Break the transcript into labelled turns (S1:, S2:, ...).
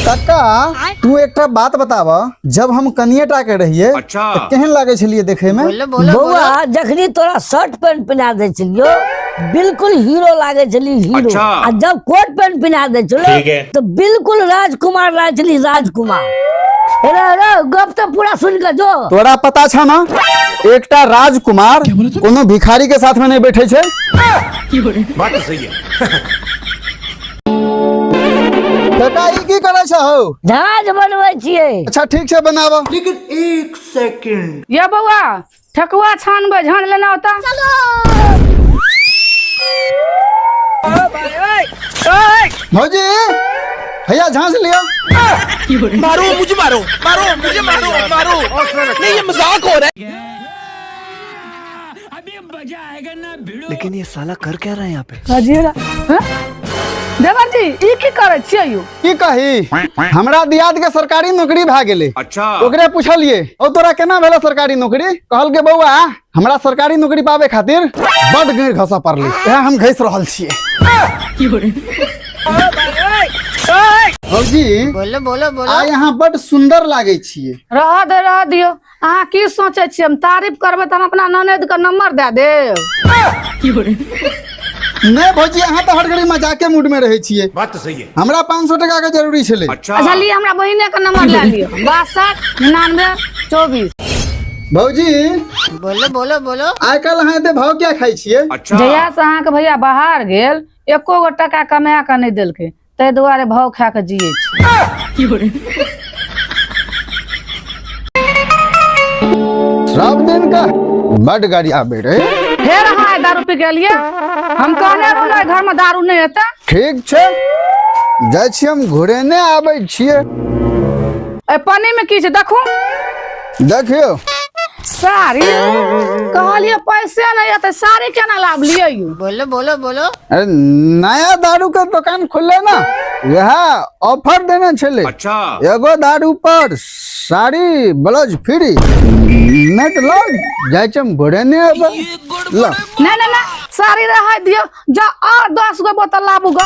S1: काका, तू एकटा बात बताब, जब हम कनिए टा के रहिए,
S2: अच्छा।
S1: तऽ केहन लागे छलिए देखे में?
S3: बोलो बोलो।
S4: बौआ, जखनी तोरा शर्ट पैंट पहिना दै छलियो, बिल्कुल हीरो लागे छली, हीरो।
S2: अच्छा।
S4: आ जब कोट पैंट पहिना दै छलो
S2: ठीक है।
S4: तो बिल्कुल राजकुमार लागे छली, राजकुमार। अरे अरे, गप तो पूरा सुन के जो।
S1: तोरा पता छ ना, एकटा राजकुमार कोनो भिखारी के साथ में नहीं बैठे छै।
S2: बात तो सही है।
S1: काका, ई की करै छ हौ?
S4: जहाज बनबै छियै।
S1: अच्छा, ठीक छै, बनाब।
S5: ये बौआ, ठकुआ छानबै, झान लेना होता।
S1: भौजी, भैया, झांस लियो।
S6: मारो मुझे, मारो मारो मुझे, मारो मारो। नहीं, ये मजाक हो रहा है।
S7: लेकिन ये साला कर क्या रहा है यहाँ पे?
S5: हँ? देवर जी, ई की करै छियै यौ?
S1: की कही, हमरा दियाद के सरकारी नौकरी भए गेलै।
S2: अच्छा।
S1: ओकरे पुछलिए, ओ तोरा केना भेलै सरकारी नौकरी? कहलकै, बौआ, हमरा सरकारी नौकरी पावे खातिर बड गैर घसऽ पड़लै, इएह हम घसि रहल छियै। भौजी।
S3: बोलो बोलो बोलो।
S1: आइ अहाँ बड सुन्दर लागै छियै।
S5: रहऽ दे, रहऽ दियौ। अहाँ की सोचै छियै, हम तारीफ करबै तऽ हम अपना ननैद के नंबर दए देब?
S1: नहि भौजी, अहाँ तऽ हर घड़ी मजाके मूड में रहै छियै।
S2: बात तो सही है।
S1: हमरा 500 टका के जरूरी छलै।
S2: अच्छा।
S5: अच्छा, लिअ, हमरा बहिने के नंबर लए लिअ, 62 99 24।
S1: भौजी।
S3: बोलो बोलो बोलो।
S1: आइ काल्हि अहाँ एते भाव किया खाइ छियै?
S2: अच्छा।
S5: जहिया से अहाँके भैया बाहर गेल, एको गो टका कमा कऽ नहि देलकै, ताहि दुआरे भाव खा कऽ जियै छी।
S1: सब दिन का बड गाड़ी आबे रहे।
S5: फेर अहाँ आइ दारू पी के एलियै? हम कहने रहौं ने, घर में दारू नहि हेतै।
S1: ठीक छै, जाइ छियै हम, घुरेने आबै छियै।
S5: एहि पानी में की छै, देखू।
S1: देखियौ।
S5: साड़ी? कहलियै पैसे नहि एतै, साड़ी केना लाबलियै यौ?
S3: बोलो बोलो बोलो।
S1: अरे, नया दारू के दुकान खुलले ना, वएह ऑफर देने छलै।
S2: अच्छा।
S1: एगो दारू पर साड़ी ब्लाउज फ्री। नहि तऽ लऽ जाइ छै, हम घुरेने अबै ल।
S5: नहि नहि नहि, साड़ी रहै दियौ, जा और 10 गो बोतल लाबू गो।